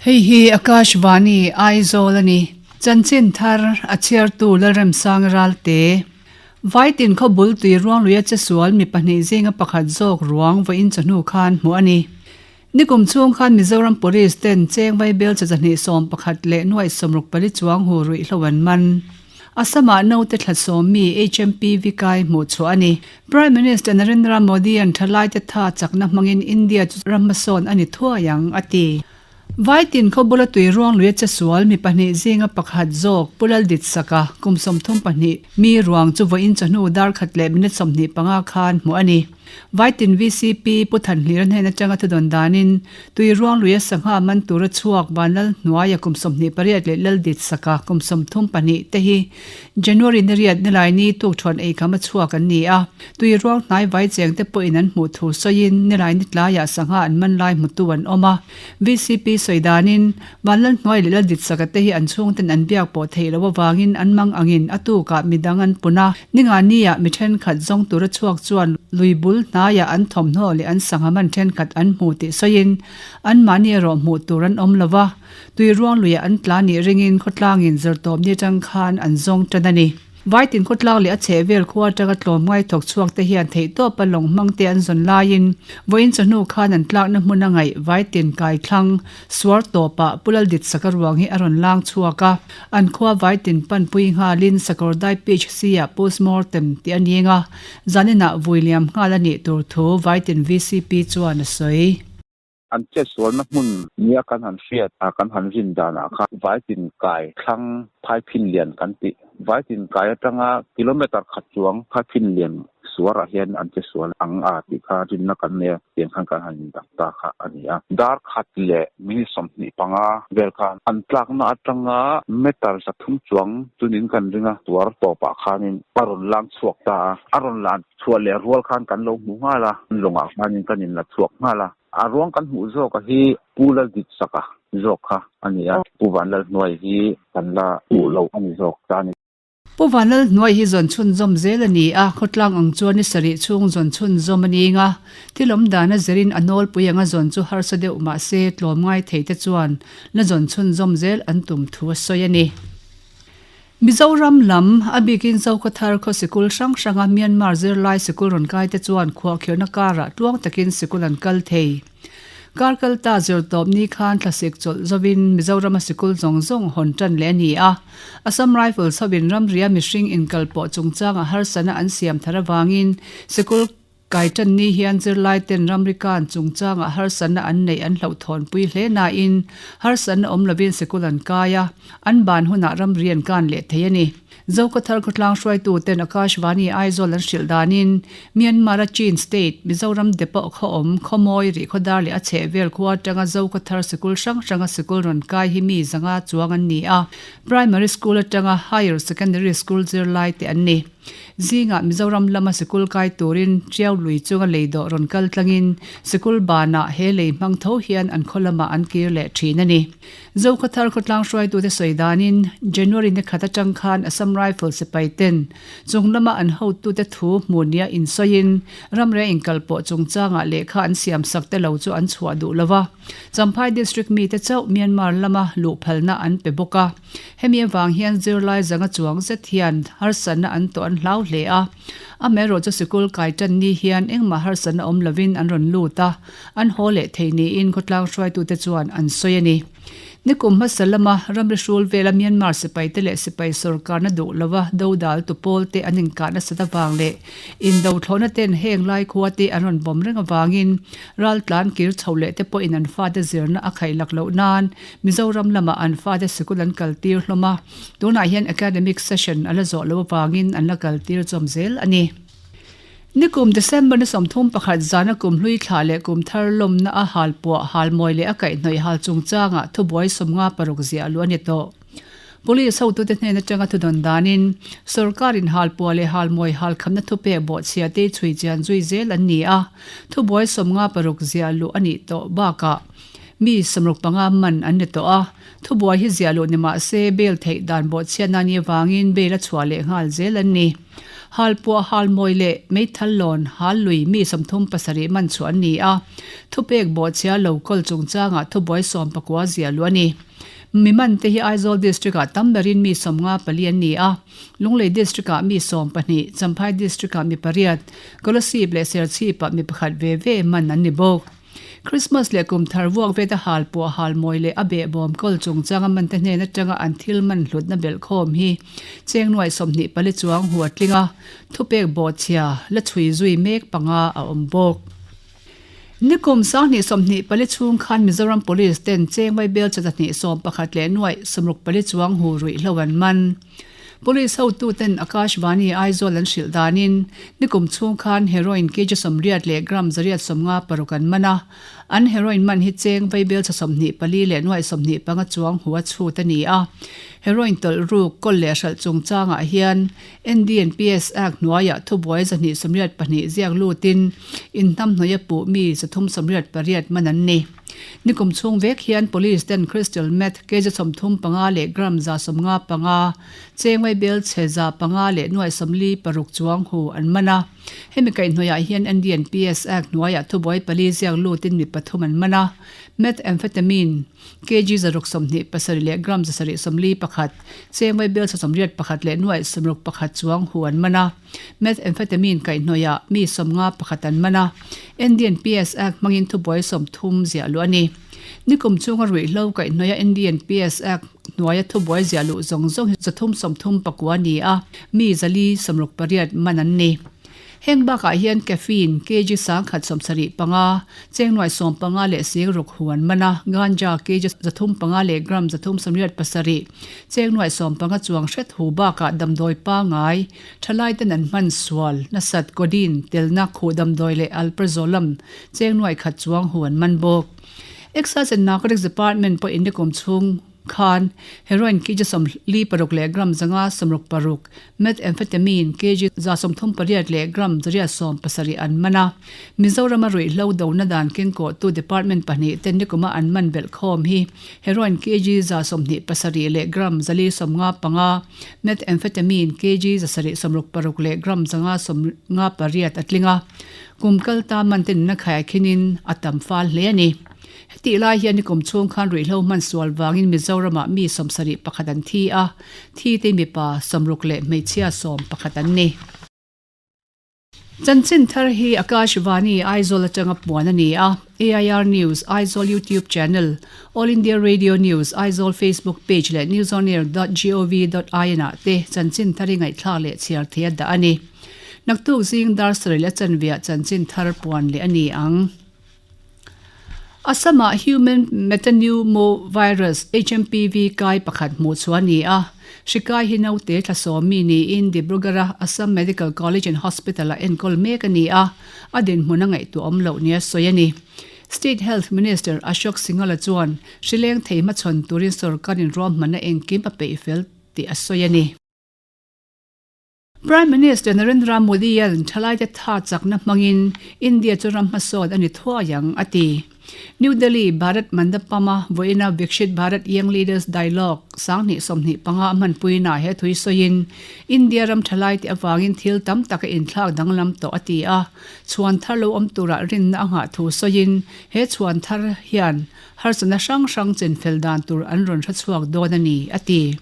Hei hi Akashvani, Aizawl a ni. Chanchin thar, a chhiartu Lalremsang Ralte. Vaitin khaw bul tui ruangluia chesual mi pahnih zinga pakhat zawk ruang vawiin chawhnu khan hmuh a ni. Nikum chhung khan Mizoram Police ten cheng vaibel cha zahnih 11 leh nuaih 64 chuang hu ruihhlo an man. Assam-ah naute thla sawm mi HMPV kai hmuh chhuah a ni. Prime Minister Narendra Modi-a'n thalaite tha chakna hmangin India chu ram hmasawn a ni thuai ang, a ti. Vaitin khaw bula tui ruang lui a che sual mi pahnih zinga pakhat zawk Pu Lalditsaka kum 32 mi ruang chu vawiin chawhnu dar khat leh minute 25 khan hmuh a ni. Vaitin vcp Pu Thanhlira hnen atanga thudawn danin tui ruang lui a sangha man tura chhuak Vanlal hnuaia kum 28 leh Lalditsaka kum 32 te hi January ni riat nilai ni tukthuan eikham a chhuak an ni a, tui ruang hnai vai cheng te pawhin an hmuh thu sawiin nilai ni tlaiah sangha an man lai hmutu an awm a. VCP sawi danin Vanlal hnuai leh Lalditsaka te hi an chhungten an biak pawh theih loh avangin an mang angin a tukah midang an pun a, ninga niah mi thenkhat zawng tura chhuak chuan lui bul hnaiah an thawmhnaw leh an sangha man thenkhat an hmu tih sawiin anmahni erawh hmuh tur an awm lo va. Tui ruang luiah an tla nih ringin khawtlangin zirtawpni atang khan an zawng tan a ni. Vaitin khawtlang leh a chhehvel khua atanga tlawmngai thawk chhuak te hian theihtawpa lawng hmang te an zawn laiin vawiin chawhnu khan an tlakna hmun a ngaih Vaitin kaithlang suar tawpah Pu Lalditsaka ruang hi a rawn lang chhuak a, an khua Vaitin panpui nghalin Sakawrdai PHC ah postmortem tih a ning a, zaninah vui liam nghal a nih tur thu Vaitin VCP chuan a sawi. An chetsualna hmun nia kan han hriat a, kan han rin danah khan Vaitin kai thlang Phaiphin lian kan tih. Vaitin kai atanga kilometer khat chuang Phaiphin lian suarah hian an chetsual ang a tih kha rinna kan nei a, tiang khan kan han indak ta kha a ni a. Dar khat leh minute 25 vel khan an tlakna atanga meter 300 chuang chunin kan ring a, suar tawpah khanin a rawn lang chhuak ta a, a rawn lan Chhuah leh rual khan kan lo hmu nghal a, lawngah khanin kan inla chhuak nghal a. A ruang kan hmuh zawk a hi Pu Lalditsaka zawk kha a ni a, Pu Vanlalhnuai hi kan la hmuh loh a ni zawk ta a ni. Pu Vanlalhnuai hi zawn chhunzawm zel a ni a, khawtlang ang chuan ni sarih chhung zawn chhunzawm a ning a, thil awm dan a zirin a nawlpui anga zawn chu harsa deuh mah se tlawmngai thei te chuan la zawn chhunzawm zel an tum thu a sawi a ni. Mizoram lam, a bikin Zokhawthar khaw sikul hrang hranga Myanmar zirlai sikul rawn kaite chuan khuahkhirhna karah tluang takin sikul an kal thei. Kar kal ta zirtawp ni khan thlasik chawlh zovin Mizorama sikul zawng zawng hawn tan leh a ni a. Assam Rifles hovin ramria mihring inkalpawh chungchanga harsatna an siam thar avangin sikul Kai tan ni hian zirlaiten ramri kan chungchangah harsatna an neih an hlauhthawnpui hle nain harsatna awm lovin sikul an kai a, an ban hunah ramri an kan leh thei a ni. Zokhawthar khawtlang hruaituten Akashvani Aizawl an hrilh danin Myanmar-a Chin State, Mizoram depot khaw awm, Khawmawi, Rihkhawdar leh a chhehvel khua atanga Zokhawthar sikul hrang hranga sikul rawn kai hi mi zanga chuang an ni a, Primary School atanga Higher Secondary School zirlaite an ni. Zingah Mizoram lama sikul kai turin Tiau lui chunga lei dawh rawn kal tlangin sikul banah he lei hmang tho hian an khaw lamah an kir leh thin a ni. Zokhawthar khawtlang hruaitute sawi danin January ni khat atang khan Assam Rifle sipai ten chung lama an hotute thu hmu nia insawiin ramria inkalpawh chungchangah lehkha an siam sak te lo chu an chhuah duh lo va. Champhai District mite chauh Myanmar lama luh phalna an pe bawk a. Hemi avang hian zirlai zanga chuang zet hian harsatna an tawh an hlau hle a, amaherawh chu sikul kai tan ni hian engmah harsatna awm lovin an rawn lut a, an haw leh thei niin khawtlang hruaitute chuan an sawi a ni. Nikum hmasa lama ramri hrul vela Myanmar sipaite leh sipai sawrkarna duh lova dodal tu pawlte an inkah nasat avang leh indothlawhna ten heng lai khua te an rawn bawm reng avangin raltlan kir chho leh te pawhin an fate zirna a khaih lak loh nan Mizoram lamah an fate sikul an kaltir hlawm a, tunah hian academic session a la zawh loh avangin an la kaltir chawm zel a ni. Nikum December ni 31 zana kum hlui thlah leh kum thar lawmna a hal puah, hal mawi leh a kaihhnawih hal chungchangah thubuai 56 ziah luh a ni tawh. Police hotute hnen atanga thudawn danin sorkarin hal puah leh hal mawi hal khamna thupek bawhchhia te chhui chian zui zel an ni a, thubuai 56 ziah luh a nih tawh bakah Mi 65 man an ni tawh a, thubuai hi ziah luh ni mah se bail theih dan bawhchhiatna ni avangin bail a chhuah leh nghal zel an ni. Halpuah halmawi leh meithal lawn hal lui mi 37 man chhuah an ni a, thupek bawhchhia lo kawl chungchangah thubuai 19 ziah luh a ni. Mi man te hi Aizawl District-ah tam berin mi 54 an ni a, Lunglei District-ah mi 12, Champhai District-ah mi pariat, Kolasib leh Serchhip-ah mi pakhat ve ve man an ni bawk. Christmas leh kum thar vuak veta hal puah hal mawi leh a behbawm kawl chungchanga mante hnen atanga an thil man hlutna belhkhawm hi cheng nuai 24 chuang hu a tling a, thupek bawhchhia la chhui zui mek panga a awm bawk. Nikum 2024 chhung khan Mizoram Police ten cheng vaibel cha zahnih 11 leh nuai 64 chuang hu ruihhlo an man. Police hotuten Akashvani Aizawl an hrilh danin nikum chhung khan heroin kg 80 leh gram 156 an man a, an heroin man hi cheng vaibel cha 24 leh nuai 25 chuang hu a chhut a ni a. Heroin tawlh ruk kawl leh hralh chungchangah hian NDNPS Act hnuaiah thubuai 282 ziak lutin inhnamhnawih a puh mi 388 man an ni. Nikum chhung vek hian Police ten Crystal Meth kg 35 leh gram 155, chengmai bel chhe 500 leh nuai 46 chuang hu an man a. Hemi kaihhnawihah hian NDNPS Act hnuaiah thubuai pali ziak lutin mi pathum an man a. Methamphetamine kg 627 leh gram 741, chengmai bel chhe 81 leh nuai 61 chuang hu an man a. Methamphetamine kaihhnawihah mi 51 an man a, Indian PS Act hmangin thubuai 30 ziah luh a ni. Nikum chunga ruihhlo kaihhnawih a Indian PS Act hnuaia thubuai ziah luh zawng zawng hi 339 a ni a, mi 468 man an ni. Heng bakah hian caffeine kg 175, cheng nuai 15 leh sing ruk hu an man a, ganja kg 305 leh gram 387, cheng nuai 15 chuang hret hu bakah damdawi pangai, Thalai ten an hman sual, nasat, codeine, telna, khuh damdawi leh alprazolam cheng nuai khat chuang hu an man bawk. Excise and Narcotics Department pawh in nikum chhung khan heroin kg 46 leh gram 166, methamphetamine kg 138 leh gram 170 an man a. Mizorama ruihhlo dona dan kengkawhtu department pahnih ten nikuma an man belh khawm hi heroin kg 27 leh gram 455, Methamphetamine kg 766 leh gram 558 a tling a, kum kal ta man te nuna khai khinin a tam fal hle a ni. Hetih lai hian nikum chhung khan ruihhlo hman sual vangin Mizoramah mi 71 an thi a, thi te mipa 60 leh hmeichhia 11 an ni. Chanchin thar hi Akashvani Aizawl atanga puan a ni a, AIR News Aizawl YouTube channel, All India Radio News Aizawl Facebook page leh newsonair dot gov dot in ah te chanchin thar hi ngaihthlak leh chhiar thei a dah a ni. Naktuk zing dar sarih leh chanveah chanchin thar puan leh a ni ang. Assam-ah Human Metapneumovirus, HMPV, kai pakhat hmuh chhuah a ni a. Hri kai hi naute thla sawm mi niin Dibrugarh-a Assam Medical College and Hospital-ah enkawl mek a ni a, a dinhmun a ngaihtuah awm loh nia sawi a ni. State Health Minister Ashok Singhal-a chuan hri leng thei hmachhawn turin sorkarin ruahmanna engkim a peih fel tih a sawi a ni. Prime Minister Narendra Modi-a'n thalaite tha chakna hmangin India chu ram hmasawn a ni thuai ang, a ti. New Delhi, Bharat Mandapam-a vawiina Vikshit Bharat Young Leaders Dialogue 2025 a hmanpuinaah he thui sawiin, India ram thalaite avangin thil tam tak a inthlak danglam tawh, a ti a. Chhuan thar lo awm turah rinna a nghah thu sawiin, he chhuan thar hian harsatna hrang hrang chenfel dan tur an rawn hrechhuak dawn a ni, a ti.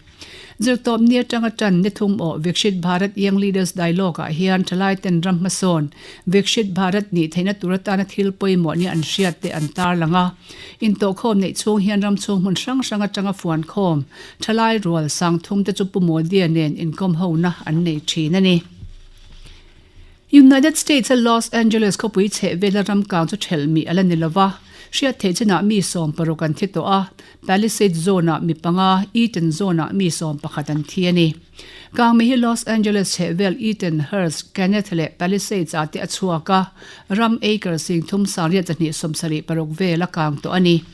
Zirtawp ni atanga tan ni thum aw Vikshit Bharat Young Leaders Dialogue ah hian thalai ten ram hmasawn Vikshit Bharat nih theihna tur atana thil pawimawh nia an hriat te an tarlang a. Intawhkhawm neih chhung hian ram chhung hmun hrang hrang atanga fuankhawm thalai rual sang thum te chu Pu Modi-a nen inkawm hona an nei thin a ni. United States-a Los Angeles khawpui chheh vela ram kang chu thelh mih a la ni lo va, hriat theih chinah mi 60 an thi tawh a, Palisades Zone-ah mi panga, Eaton Zone-ah mi 11 an thi a ni. Kangmi hi Los Angeles chheh vel Eaton, Hurst, Kenneth leh Palisades-ah te a chhuak a, ram acre singthum 8276 vel a kang tawh a ni.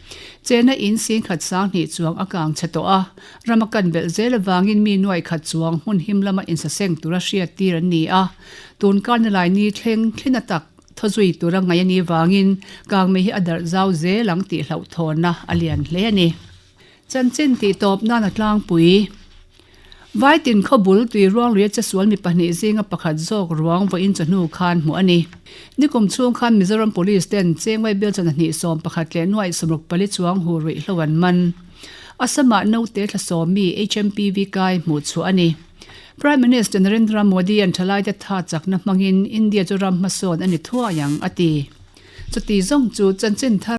Chena in singkhat 2000 chuang a kang chhe tawh a, ram a kan belh zel avangin mi nuai khat chuang hmun him lama insaseng tura hriattir an ni a, tun karnalai ni thleng thlina tak Thaw zui tura ngaih a nih vangin kangmei hi a darh zau zel ang tih hlauhthawnna a lian hle a ni. Chanchin tih tawp nan a tlangpui. Vaitin khawbul tui ruangluia chesual mi pahnih zinga pakhat zawk ruang vawiin chawhnu khan hmuh a ni. Nikum chhung khan Mizoram Police ten Chengwai bial chawhna hnih 11 leh nuaih 64 chuang hu ruihhlo an man. Assam-ah naute thla sawmi HMPV kai hmuh chhuah a ni. Prime Minister Narendra Modi-a'n thalaite tha chakna hmangin India chu ram hmasawn a ni thuai ang, a ti. Chuti zawng chu chanchin thar.